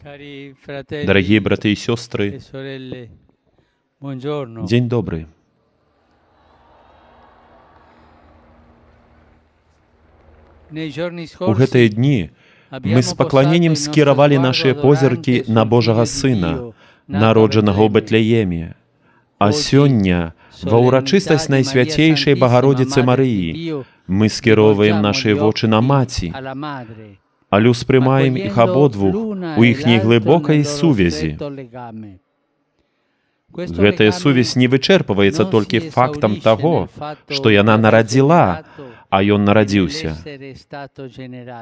Дарагія браты і сёстры, дзень добры. У гэтыя дні мы з пакланеннем скіравалі нашыя позіркі на Божага Сына, народжанага ў Бэтлееме. А сёння, ва ўрачыстасць Найсвяцейшай Багародзіцы Марыі, мы скіроўваем нашыя вочы на Маці, але ўспрымаем іх абодвух у іхняй глыбокай сувязі. Гэтая сувязь не вычэрпваецца толькі фактам таго, што яна нарадзіла, а ён нарадзіўся.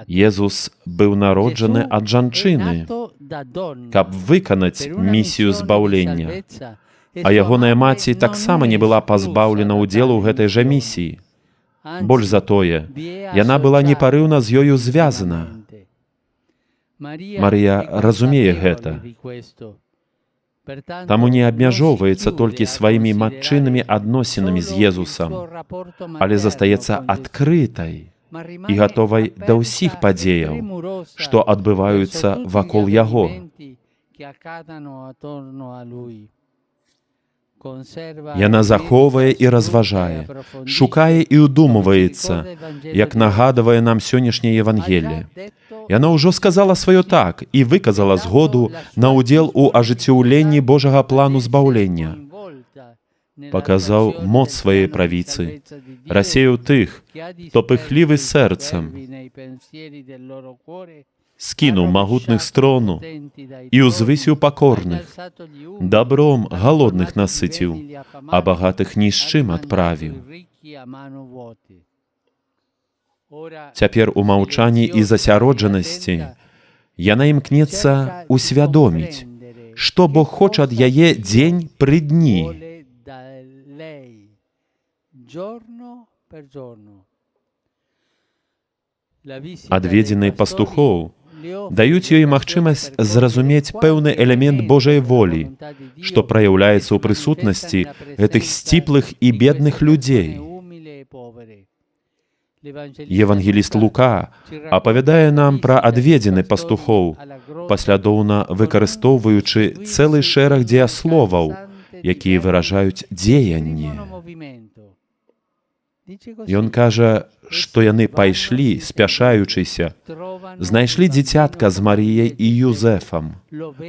Езус быў народжаны ад жанчыны, каб выканаць місію збаўлення. А ягоная маці таксама не была пазбаўлена ўдзелу ў гэтай жа місіі. Больш за тое, яна была непарыўна з ёю звязана. Марыя разумее гэта. Таму не абмяжоўваецца толькі сваімі матчынымі адносінамі з Езусам, але застаецца адкрытай і гатовай да ўсіх падзеяў, што адбываюцца вакол яго. Яна захоўвае і разважае, шукае і ўдумваецца, як нагадвае нам сённяшняе Евангелле. Яна ўжо сказала сваё «так» і выказала згоду на ўдзел у ажыццяўленні Божага плану збаўлення. Паказаў моц сваёй правіцы, рассеяў тых, хто пыхлівы сэрцам, скінуў магутных з трону і ўзвысіў пакорных, дабром галодных насыціў, а багатых ні з чым адправіў. Цяпер у маўчанні і засяроджанасці яна імкнецца усвядоміць, што Бог хоча ад яе дзень пры дні. Адведзіны пастухоў даюць ёй магчымасць зразумець пэўны элемент Божай волі, што праяўляецца ў прысутнасці гэтых сціплых і бедных людзей. Евангеліст Лука апавядае нам пра адведзіны пастухоў, паслядоўна выкарыстоўваючы цэлы шэраг дзеясловаў, якія выражаюць дзеянні. Ён кажа, што яны пайшлі, спяшаючыся, знайшлі дзіцятка з Марыяй і Юзэфам,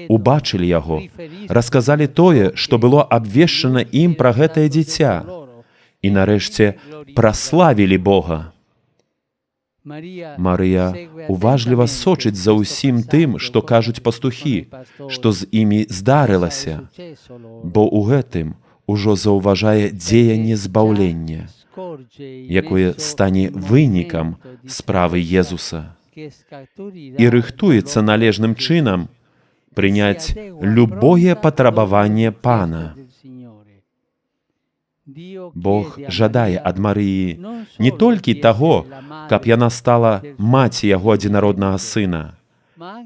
убачылі яго, расказалі тое, што было абвешчана ім пра гэтае дзіця, і нарэшце праславілі Бога. Марыя уважліва сочыць за ўсім тым, што кажуць пастухі, што з імі здарылася, бо ў гэтым ужо заўважае дзеянне збаўлення, якое стане вынікам справы Езуса, і рыхтуецца належным чынам прыняць любое патрабаванне Пана. Бог жадае ад Марыі не толькі таго, каб яна стала маці яго адзінароднага сына,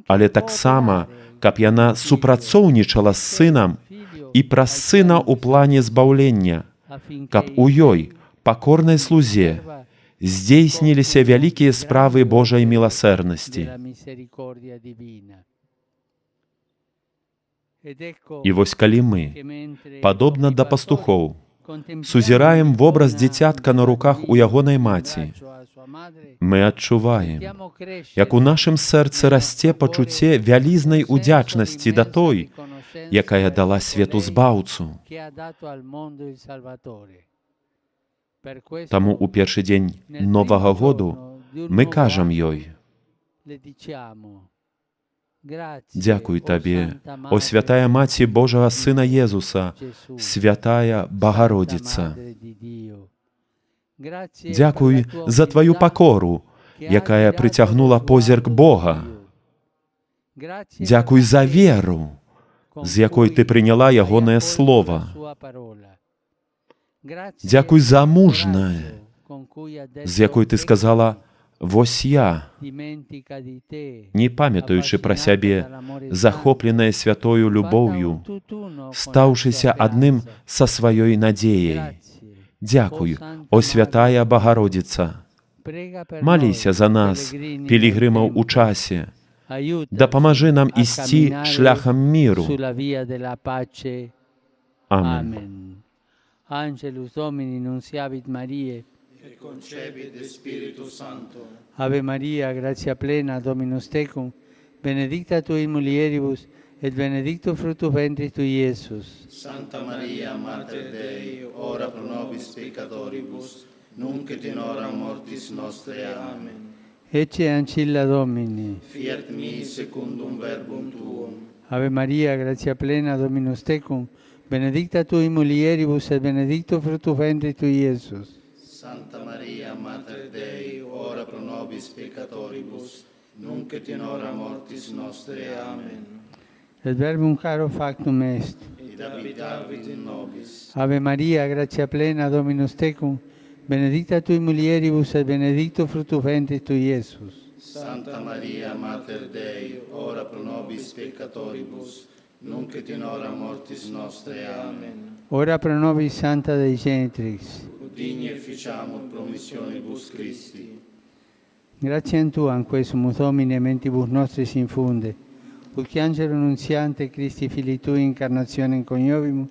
але таксама, каб яна супрацоўнічала з сынам і праз сына ў плане збаўлення, каб у ёй, пакорнай слузе, здзейсніліся вялікія справы Божай міласэрнасці. І вось калі мы, падобна да пастухоў, сузіраем вобраз дзіцятка на руках у ягонай маці, мы адчуваем, як у нашым сэрцы расце пачуцце вялізнай удзячнасці да той, якая дала свету збаўцу. Таму ў першы дзень Новага году мы кажам ёй: «Дзякуй табе, о святая Маці Божага Сына Езуса, святая Багародзіца. Дзякуй за тваю пакору, якая прыцягнула позірк Бога. Дзякуй за веру, з якой ты прыняла ягонае слова. Дзякуй за мужнае, з якой ты сказала: «Вось я», не памятаючы пра сябе, захопленая святою любоўю, стаўшыся адным са сваёй надзеяй. Дзякуй, о святая Багародзіца. Маліся за нас, пілігрымаў у часе, Дапамажы нам ісці шляхам міру. Амен. Angelus Domini nunciavit Mariae. Et concepit de Spiritu Sancto. Ave Maria, gratia plena, Dominus tecum, benedicta tu in mulieribus, et benedictus fructus ventris tui, Iesus. Santa Maria, Mater Dei, ora pro nobis peccatoribus, nunc et in hora mortis nostre. Amen. Ecce ancilla Domini. Fiat mi secundum verbum tuum. Ave Maria, gratia plena, Dominus tecum, benedicta tu in mulieribus, et benedictus fructus ventris tui, Iesus. Santa Maria, Mater Dei, ora pro nobis peccatoribus, nunc et in hora mortis nostre. Amen. Et verbum caro factum est. Et habitavit in nobis. Ave Maria, gratia plena, Dominus tecum, benedicta tu in mulieribus, et benedictus fructus ventris tui, Iesus. Santa Maria, Mater Dei, ora pro nobis peccatoribus, nunc et in hora mortis nostre. Amen. Ora pro nobis Santa Dei Genitrix. Ut digni efficiamur promissionibus Christi. Gratiam Tuam, quae sumus Domine, mentibus nostris infunde, ut che angelo nunziante Christi Filii Tui incarnationem coniovimus,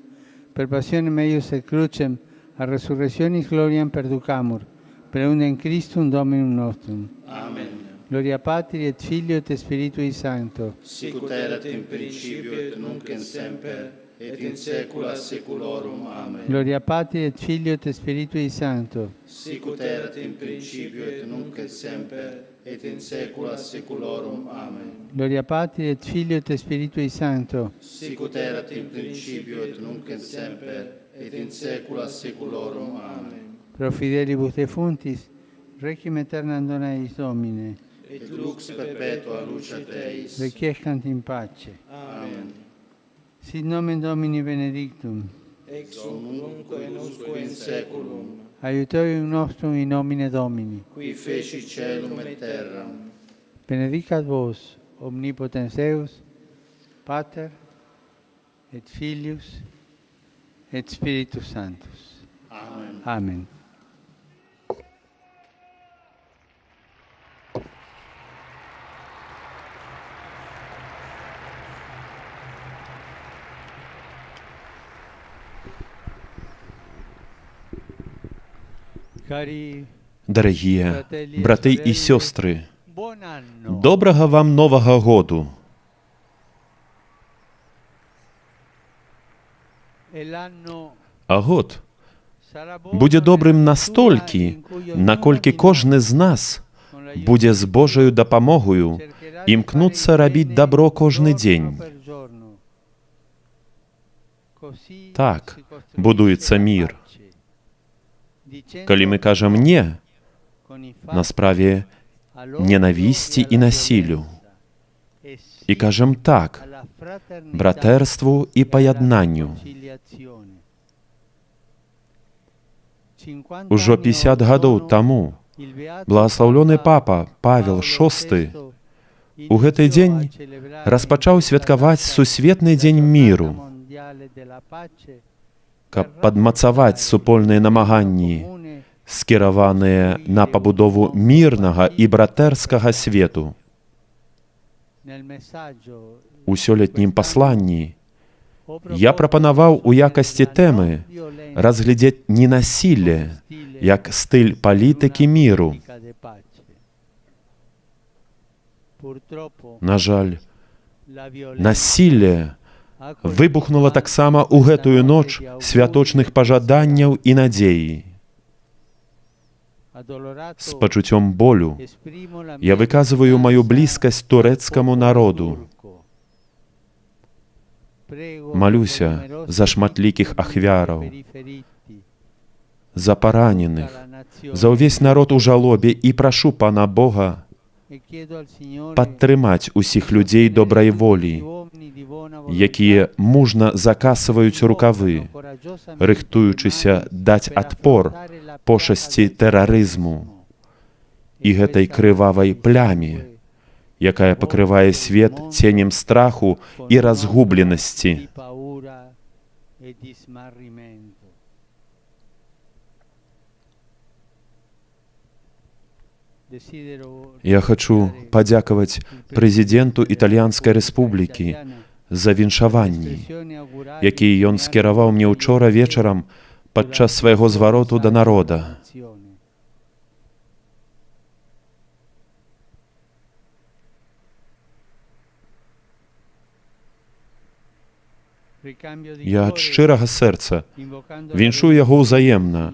per passionem eius et crucem, a resurrectionis gloriam perducamur, per undem Christum Dominum nostrum. Amen. Gloria Patri et Filio et Spiritui Sancto. Sicut erat in principio et nunc et semper et in saecula saeculorum. Amen. Gloria Patri et Filio et Spiritui Sancto. Sicut erat in principio et nunc et semper et in saecula saeculorum. Amen. Gloria Patri et Filio et Spiritui Sancto. Sicut erat in principio et nunc et semper et in saecula saeculorum. Amen. Pro fidelibus defunctis, requiem aeternam dona eis Domine. Et lux perpetua lucet eis. Requiescant in pace. Amen. Sit nomen Domini benedictum. Ex nunc et usque in saeculum. Aiutorium nostrum in nomine Domini. Qui feci caelum et terram. Benedicat vos omnipotens Deus, Pater et Filius et Spiritus Sanctus. Amen. Amen. Дарагія браты і сёстры, добрага вам Новага году! А год будзе добрым настолькі, наколькі кожны з нас будзе з Божаю дапамогаю імкнуцца рабіць дабро кожны дзень. Так будуецца мір. Калі мы кажам «не», на справе ненавісці і насіллю, і кажам «так» братэрству і паяднанню. Ужо 50 гадоў таму благаслаўлёны папа Павел VI у гэты дзень распачаў святкаваць сусветны дзень міру, каб падмацаваць супольныя намаганні, скіраваныя на пабудову мірнага і братэрскага свету. У сёлетнім пасланні я прапанаваў у якасці тэмы разглядзець ненасілле як стыль палітыкі міру. На жаль, насілле выбухнула таксама ў гэтую ноч святочных пажаданняў і надзеі. З пачуццём болю я выказваю маю блізкасць турэцкаму народу. Малюся за шматлікіх ахвяраў, за параненых, за ўвесь народ у жалобе і прашу Пана Бога падтрымаць усіх людзей добрай волі, якія мужна закасваюць рукавы, рыхтуючыся даць адпор пошасці тэрарызму і гэтай крывавай пляме, якая пакрывае свет ценем страху і разгубленасці. Я хачу падзякаваць прэзідэнту Італьянскай Рэспублікі за віншаванні, якія ён скіраваў мне учора вечарам падчас свайго звароту да народа. Я ад шчырага сэрца віншую яго ўзаемна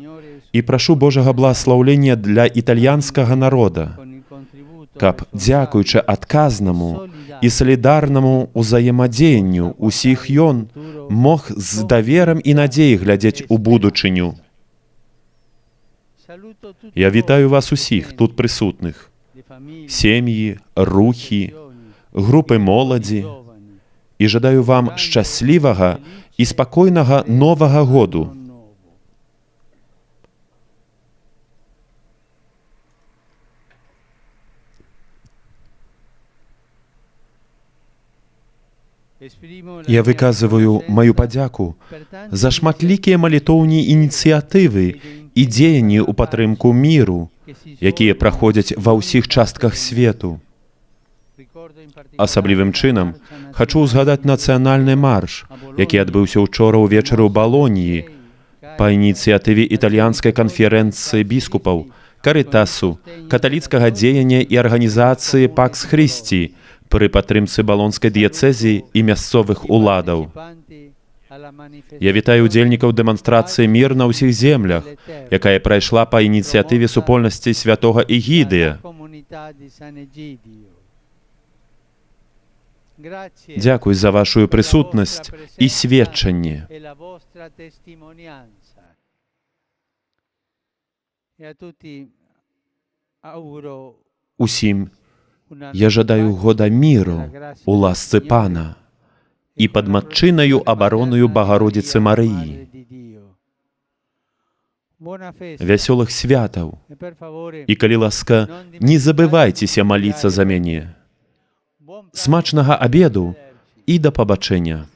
і прашу Божага благаслаўлення для італьянскага народа, каб, дзякуючы адказнаму і салідарнаму ўзаемадзеянню ўсіх, ён мог з даверам і надзеяй глядзець у будучыню. Я вітаю вас усіх тут прысутных, сем'і, рухі, групы моладзі, і жадаю вам шчаслівага і спакойнага Новага году. Я выказваю маю падзяку за шматлікія малітоўныя ініцыятывы і дзеянні ў падтрымку міру, якія праходзяць ва ўсіх частках свету. Асаблівым чынам хачу ўзгадаць нацыянальны марш, які адбыўся учора ўвечары ў Балоніі па ініцыятыве Італьянскай канферэнцыі біскупаў, Карытасу, каталіцкага дзеяння і арганізацыі Пакс Хрысці пры падтрымцы балонскай дыяцэзіі і мясцовых уладаў. Я вітаю удзельнікаў дэманстрацыі «Мір на ўсіх землях», якая прайшла па ініцыятыве супольнасці святога Эгідыя. Дзякуй за вашу прысутнасць і сведчанне. Усім я жадаю года міру у ласцы Пана і пад матчынаю абаронаю Багародзіцы Марыі. Вясёлых святаў і, калі ласка, не забывайцеся маліцца за мяне. Смачнага абеду і да пабачэння.